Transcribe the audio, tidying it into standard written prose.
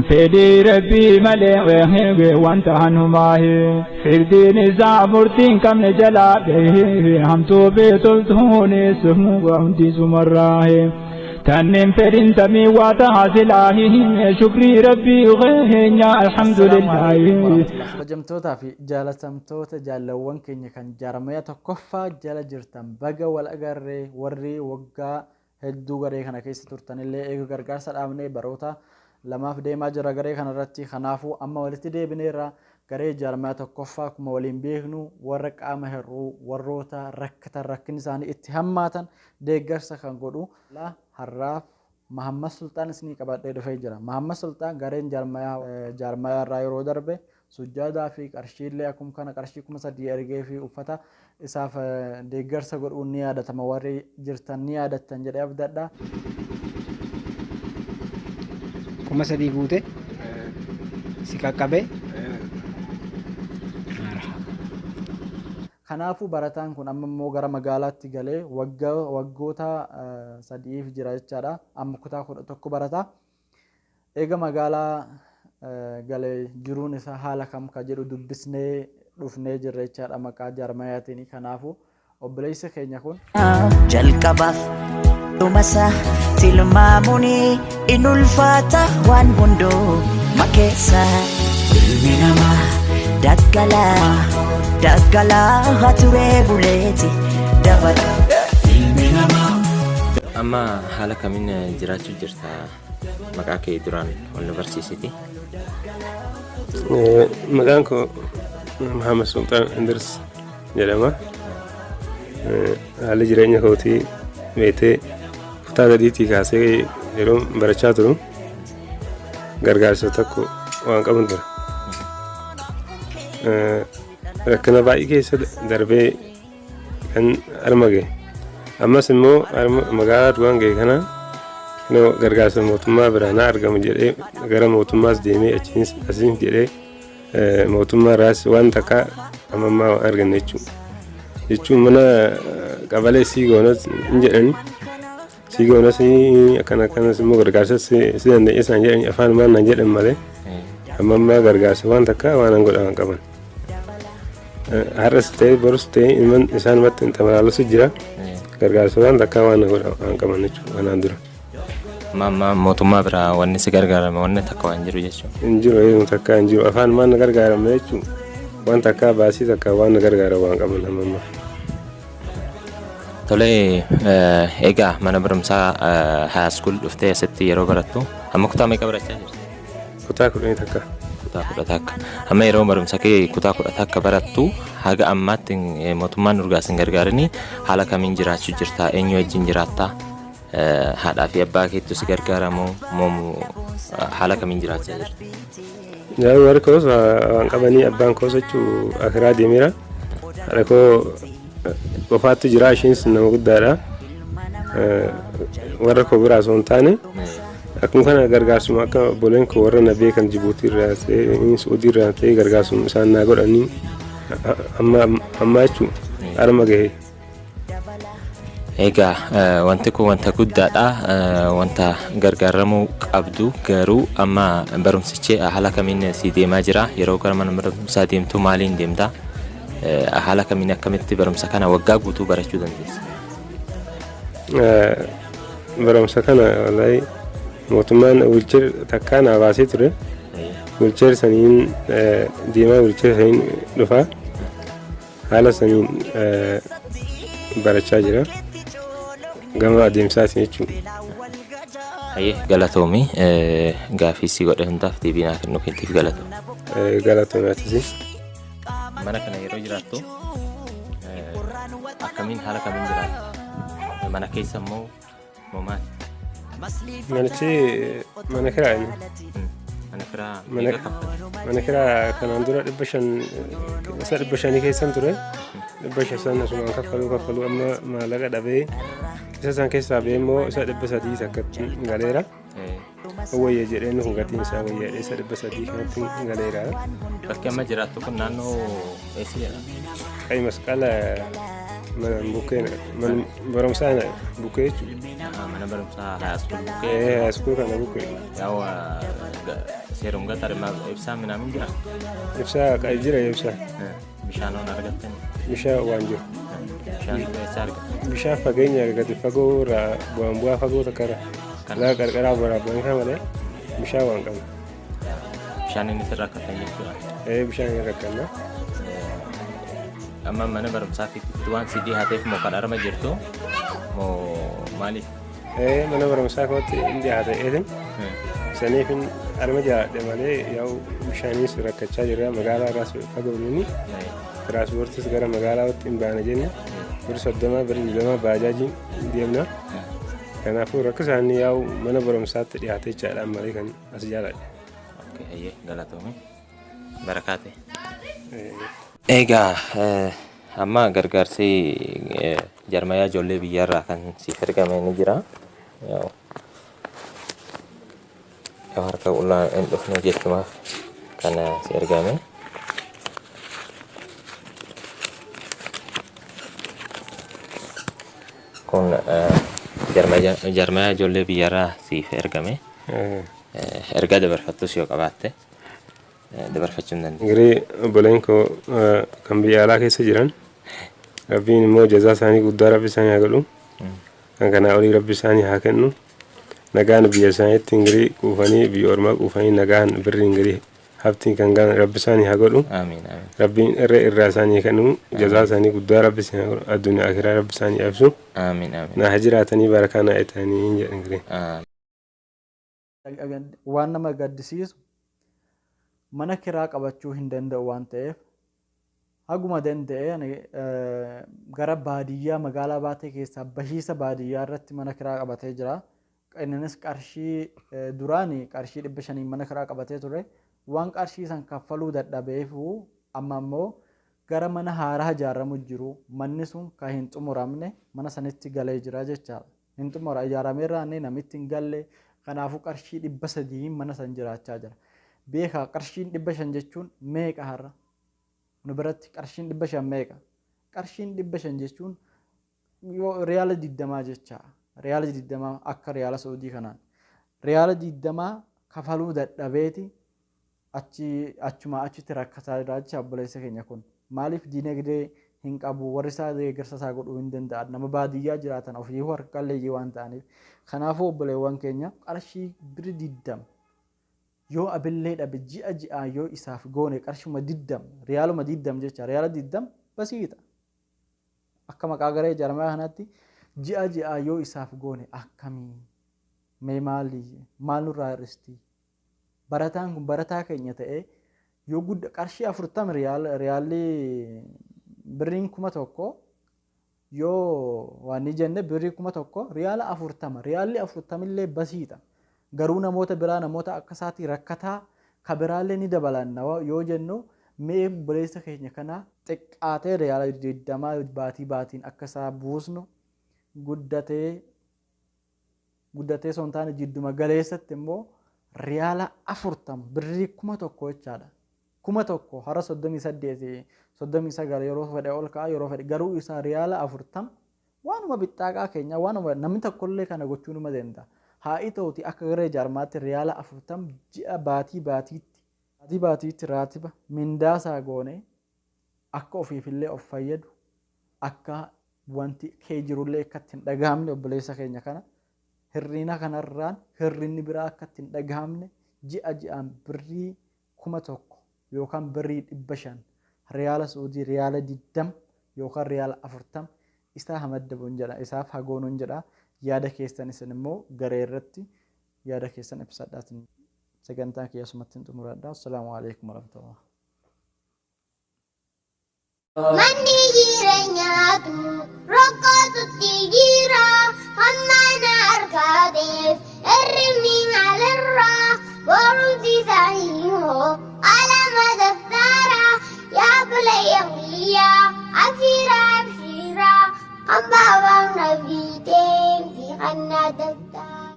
Fedhii Rabbii malee wanta hanumaahi firdiin isaa murtiin qabne jalaa hamtuu fi toltuunis hundi sumarraahi. Tanneen fedhin tamii waa tahaa silaahi shukrii Rabbii keenya alhamdulillaahi. Kabajamtootaa fi jaalatamtoota jaallawwan keenya kan jaarmaya tokkoffaa jala jirtan, baga wal agarree. Warri waggaa hedduu garee kana keessa turtanillee, eega gargaarsa dhaabnee baroota 2f deemaa jira garee kana irratti. Kanaafuu amma walitti deebineerra. Garee jaarmaya tokkoffaa akkuma waliin beeknu warra qaama hir'uu, warroota rakkatan, rakkinni isaanii itti hammaatan deeggarsa kan godhu. Har'aaf Mahammad Sulxaan isinii qabadhee dhufee jira. Mahammad Sulxaan gareen jaarmayaa irraa yeroo darbe sujjaadaa fi qarshiillee akkuma kana qarshii 3000 ergee fi uffata isaaf deeggarsa godhuun ni yaadatama. Warri jirtan ni yaadattan jedhee abdadha. 3000 guute si qaqqabe. Kanaafuu barataan kun amma immoo gara magaalaatti galee waggoota 3f jira jechaadha. Amma kutaa 11 barata. Eega magaalaa galee jiruun isaa haala kam ka jedhu dubbisnee dhufnee jirra jechaadha maqaa jaarmayaatiin. Kanaafuu obboleessi keenya kun Jalqabaaf dhumasa tilmaamuun in ulfaata waan hunduu makeessa. Ilmi namaa daggalaa daggalaa turee buleeti dabala. Ilmi namaa. Amma haala kamiin jiraachuu jirta? Maqaa kee duraan ol nu barsiisiti. Maqaan koo Muhammad Sultaan Indirs jedhama. Haalli jireenya kootii beetee kutaa gadiitii kaasee yeroo barachaa turu gargaarsa tokko waan qabun ture. Rakkina baay'ee keessa darbee kan arma gahe. Ammas immoo magaalaa duraan gahe kana gargaarsa mootummaa biraa naa argamu jedhee gara mootummaas deemee achiis asiin jedhee mootummaa irraas waan takka amma ammaa waan arganne jechuudha. Jechuun mana qabalee sii goonas hin jedhani. Sii goonas akkana akkanas immoo gargaarsa si dandeenya isaan jedhani afaan maan naan jedhan malee amma ammaa gargaarsa waan takka waan an godhan qaban. Har'as ta'e borus ta'e ilman isaanumatti hin tamalaalusu jira. Gargaarsa waan takka waan godhan qaban jechuudha kanaan dura. Amma amma mootummaa biraa wanni si gargaarame wanni takka waan jiru jechuudha. Hin jiru, eegum takka hin jiru, afaan maan na gargaarame jechuudha. Waan takka baasii takka waan na gargaara waan qaban amma amma. Tole, egaa mana barumsaa high school dhuftee asitti yeroo barattu amma kutaa meeqa barachaa jirta? Kutaa 11. Kutaa 11. Amma yeroo barumsa kee kutaa 11 barattu haga ammaatti mootummaan urgaas hin gargaarini, haala kamiin jiraachuu jirta? Eenyu wajjin jiraatta? Haadhaa fi abbaa keettu si gargaaramoo moo haala kamiin jiraachaa jirta? Yaa warri koos waan qabanii, abbaan koos jechuu akiraa deemeera. Haadha koo qofaatti jira, isheenis nama guddaadha. Warra koo biraa osoo hin taane akkuma kana gargaarsuma akka obboleen koo warra na beekan Jibuutii irraa ta'e Suudii irraa ta'e gargaarsuma isaan naa godhanii amma ammaa jechuun arma gahe. Egaa wanti kun wanta guddaadha. Wanta gargaaramuu qabdu. Garuu amma barumsichi haala kamiin si deemaa jira? Yeroo gara mana barumsaa deemtu maaliin deemta? Haala kamiin akkamitti barumsa kana waggaa guutuu barachuu dandeessa? Barumsa kana wallahi mootummaan wheelchair takkaa naa baasee ture. Wheelchair saniin deemaa, wheelchair saniin dhufaa. Haala saniin barachaa jira. Gama adeemsaatiin jechuudha. Hayyee, galatoomi, gaaffii si godhe hundaaf deebii naa kennuu keetiif galatoomi. Galatoomi atis. Mana kana yeroo jiraattu akkamiin, haala kamiin jiraatta? Mana keessa immoo moo maali? Manichi mana kiraa inni. Mana kiraa meeqa kaffalta? Mana kiraa kanaan dura 500, isa 500 keessan ture. 500 san asumaan kaffaluu kaffaluu amma maallaqa dhabee isa san keessaa ba'ee immoo isa 300 takkatti galeera. Wayya jedhee nu gatiin isaa wayya isa 300 kanatti galeera. Bakki amma jiraattu kun naannoo eessa jedhama? Qayi masqala. Mana bukkee mana barumsaa na bukkee jechuudha. Mana barumsaa high school bukkee. Ee high school kana bukkee. Yaa'u seerum gaxar ibsaa minaamin jira. Ibsaa jira ibsaa. Bishaan hoon argattan. Bishaan waan jiru. Bishaan eessa argattan? Bishaan fageenya gadi fagoo irraa bu'aan bu'aa fagoo takka irra. Laga qarqaraa waraabanii kan malee bishaan waan qabna. Bishaan inni sirra rakkatan jechuudha. Ee bishaan hin rakkanna. Amma mana barumsaa keetti waan si dhiyaateef moo kan arma jirtu moo maaliif? Ee mana barumsaa kootti hin dhiyaate eetin. Saniif arma jiraadhe malee yaa'u bishaanis rakkachaa jirra magaalaa irraas fagoo nuni. Tiraanspoortis gara magaalaatti hin baana jenne bir 30 bir 20 baajaajiin deemna. Kanaafuu rakkisaan yaa'u mana barumsaatti dhiyaate jechaadhaan malee kan as jaaladhe. Hayyee galatoomii barakaate. Egaa amma gargaarsi jarmayaa ijoollee biyyaarraa kan siif ergame ni jira. Yaa'u harka qullaa hin dhufne jechumaaf kan si ergame. Kun jarmayaa ijoollee biyyaarraa siif ergame. Ergaa dabarfattus yoo qabaatte dabarfachuu hin dandeessa. Ingirii obboleen koo kan biyya alaa keessa jiran rabbiin immoo jazaa isaanii guddaa rabbi isaanii haa godhu. Kan kanaa olii rabbi isaanii haa kennu. Nagaan biyya isaaniitti ingirii quufanii biyya ormaa quufanii nagaan birri ingirii haftiin kan gahan rabbi isaanii haa godhu. Amiin amiin. Rabbiin irra irraa isaanii kennu jazaa isaanii guddaa rabbi isaanii haa godhu addunyaa akiraa rabbi isaanii ibsu. Amiin amiin. Na haa jiraatanii barakaa naa ta'anii hin jedhan ingirii. Waan nama gaddisiisu mana kiraa qabachuu hin danda'u waan ta'eef haguma danda'e ani gara baadiyyaa magaalaa baatee keessaa bahiisa baadiyyaa irratti mana kiraa qabatee jira. Innis qarshii duraani qarshii 500 mana kiraa qabatee ture. Waan qarshii san kaffaluu dadhabeefu amma immoo gara mana haaraa ijaaramu jiru manni sun kan hin xumuramne mana sanitti galee jira jechaadha. Hin xumura ijaarameerraa inni namitti hin galle kanaafuu qarshii 300 mana san jiraachaa jira. Beekaa qarshiin 500 jechuun meeqa har'a? Nu biratti qarshiin 500 meeqa? Qarshiin 500 jechuun yoo riyaala 20 jecha. Riyaala 20 akka riyaala Saudii kanaan. Riyaala 20 kafaluu dadhabeeti achuma achitti rakkataa jira jecha obboleessa keenya kun. Maaliif diinagdee hin qabu warri isaa deeggarsa isaa godhuu hin danda'an nama baadiyyaa jiraatan ofii harka qalleeyyii waan ta'aniif. Kanaafuu obboleewwan keenya qarshii birri 20 yoo abillee dhabe ji'a ji'aan yoo isaaf goone qarshuma 20 riyaaluma 20 jecha riyaala 20 basiidha. Akka maqaa garee jaarmaa kanaatti ji'a ji'aan yoo isaaf goone akkamii mee maali maal nurraa hir'isti? Barataan kun barataa keenya ta'ee yoo guddaa qarshii 40 riyaalli birriin 1000 yoo waan ni jenne birrii 1000 riyaala 40 riyaalli 40 illee basiidha. Garuu namoota biraa namoota akka isaatii rakkataa ka biraallee ni dabalanna yoo jennu mee obboleessa keenya kana xiqqaatee riyaala 20 baatii baatiin akka isaa buusnu guddatee guddatee osoo hin taane jidduma galeessatti immoo riyaala 40 birrii 1000 jechaadha. 1000 hara 38 39 yeroo fedhe ol ka'a yeroo fedhe garuu isaa riyaala 40 waanuma bixxaaqaa keenya waanuma namni tokkollee kana gochuu numa danda'a. Haa ta'uti akka garee jaarmaatti riyaala 40 ji'a baatii baatiitti raatiba mindaasaa goone akka ofiifillee of fayyadu akka wanti kee jirullee akka ittiin dhagahamne obboleessa keenya kana hirrina kanarraan hirrinni biraa akka ittiin dhagahamne ji'a ji'aan birrii 1000 yookaan birrii 500 riyaala Saudii riyaala 20 yookaan riyaala 40 isaa hamaddabuun jedha isaaf hagoonuun jedha. Yaada keessan isin immoo garee irratti yaada keessan ibsadhaatiin sagantaa kiyya asumatti hin xumuradha. Assalaamu alaikum warahmatullah. Manni jireenyaatu rakkootutti jira hamma na argateef hirribni maalirraa.